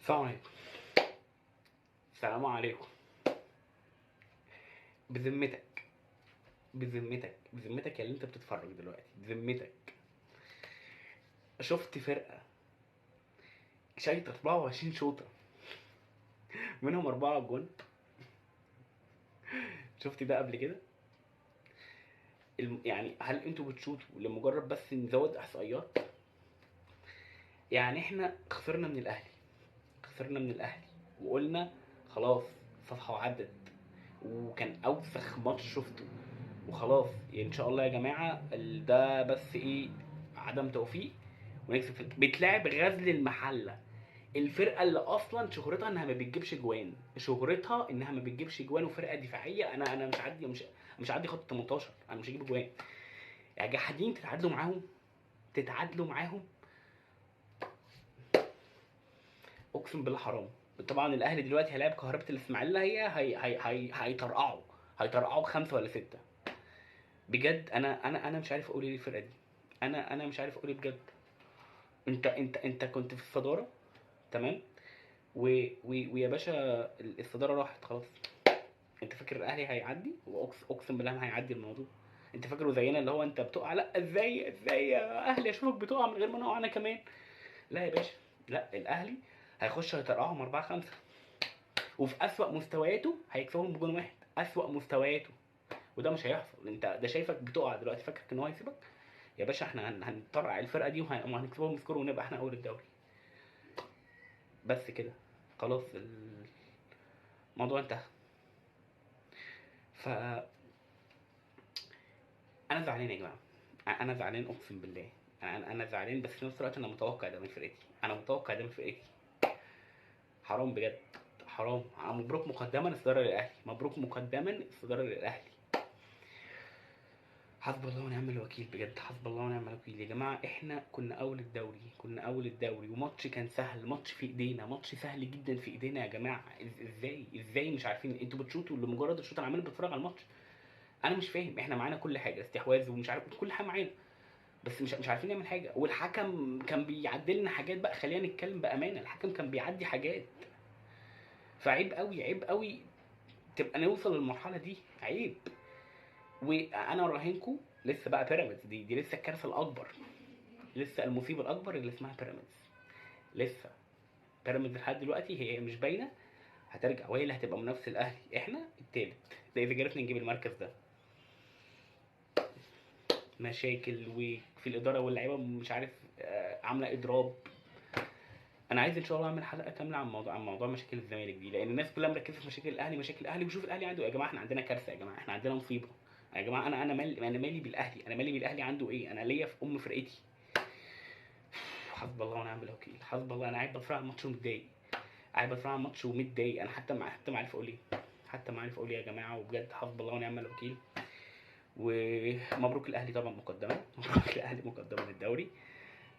السلام عليكم. السلام عليكم. بذمتك بذمتك بذمتك يا اللي انت بتتفرج دلوقتي، بذمتك شفت فرقة شايطة 24 شوطة منهم 4 جون؟ شفت ده قبل كده؟ يعني هل انتوا بتشوطوا لمجرد بس نزود احصائيات؟ يعني احنا خسرنا من الاهلي، خسرنا من الاهلي وقلنا خلاص صفحة وعدت، وكان اوسخ ماتش شفته وخلاص يعني ان شاء الله يا جماعة ده بس ايه عدم توفيق ونكسب. بتلعب غزل المحلة، الفرقة اللي اصلا شهرتها انها ما بتجيبش جوان، شهرتها انها ما بتجيبش جوان وفرقه دفاعية. انا مش عدي، مش عدي خط 18، انا مش هجيب جوان. يا جحدين تتعادلوا معاهم، تتعادلوا معاهم، اقسم بالله حرام. طبعا الاهلي دلوقتي هيلاعب كهربة الاسماعيلية، هي هي هي هيطرقعوا، هيطرقعوا ب5 ولا 6 بجد. انا انا انا مش عارف اقول ايه الفرقة دي، انا مش عارف اقول ايه بجد. انت انت انت كنت في الصدارة تمام، ويا باشا الصدارة راحت خلاص. انت فاكر الاهلي هيعدي؟ اقسم بالله ما هيعدي الموضوع. انت فاكره زينا اللي هو انت بتقع؟ لا، ازاي ازاي يا اهلي اشوفك بتقع من غير ما انا اقع انا كمان؟ لا يا باشا، لا، الاهلي هيخش هيطرقعهم 4-5، وفي اسوأ مستوياته هيكسبهم بجون واحد، اسوأ مستوياته، وده مش هيحصل. انت ده شايفك بتقع دلوقتي فاكرك ان هو هيسيبك؟ يا باشا احنا هنطرقع الفرقة دي وهنكسبهم score ونبقى احنا اول الدوري. بس كده خلاص الموضوع انتهى. ف انا زعلان يا جماعة، انا زعلان اقسم بالله، انا زعلان، بس في نفس الوقت انا متوقع ده من فرقتي، انا متوقع ده من فرقتي. حرام بجد، حرام. مبروك مقدما الصدارة للاهلي، مبروك مقدما الصدارة للاهلي. حسب الله ونعم الوكيل بجد، حسب الله ونعم الوكيل يا جماعة. احنا كنا اول الدوري، كنا اول الدوري، وماتش كان سهل، ماتش في ايدينا، ماتش سهل جدا في ايدينا يا جماعة. ازاي ازاي مش عارفين؟ انتوا بتشوطوا لمجرد الشوط. انا عمال بتفرج على الماتش انا مش فاهم. احنا معانا كل حاجة، استحواذ ومش عارف كل حاجة معانا، بس مش عارفين نعمل حاجة. والحكم كان بيعدلنا حاجات بقى، خلينا نتكلم بامانه، الحكم كان بيعدي حاجات. فعيب قوي، عيب قوي تبقى نوصل للمرحلة دي، عيب. وانا راهنكم لسه بقى بيراميدز دي لسه الكارثة الاكبر، لسه المصيبة الاكبر اللي اسمها بيراميدز. لسه بيراميدز لحد دلوقتي هي مش باينة، هترجع وهي اللي هتبقى منافس الاهلي. احنا التالت ده اذا عرفنا نجيب المركز ده. مشاكل وفي الادارة واللعيبة مش عارف عامله اضراب. انا عايز ان شاء الله اعمل حلقة كاملة عن موضوع مشاكل الزمالك دي، لان الناس كلها مركزه في مشاكل الاهلي، مشاكل الاهلي، وشوف الاهلي عنده. يا جماعة احنا عندنا كارثة يا جماعة، احنا عندنا مصيبة يا جماعة. انا مالي بالاهلي، انا مالي بالاهلي عنده ايه؟ انا ليا في ام فرقتي. حسب الله ونعم الوكيل، حسب الله. انا قاعد بتفرج على الماتش ومتضايق، قاعد بتفرج على الماتش ومتضايق. انا حتى ما عارف اقول ايه، حتى ما عارف اقول ايه يا جماعة. وبجد حسب الله ونعم الوكيل. ومبروك الاهلي طبعا مقدما، مبروك الاهلي مقدما للدوري.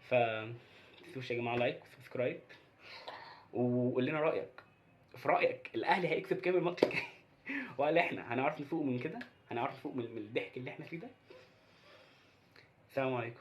ف تنسوش يا جماعة like و subscribe، وقول لنا رايك في رايك الاهلي هيكسب كام الماتش الجاي، ولا احنا هنعرف نفوق من كده، هنعرف نفوق من الضحك اللي احنا فيه ده. السلام عليكم.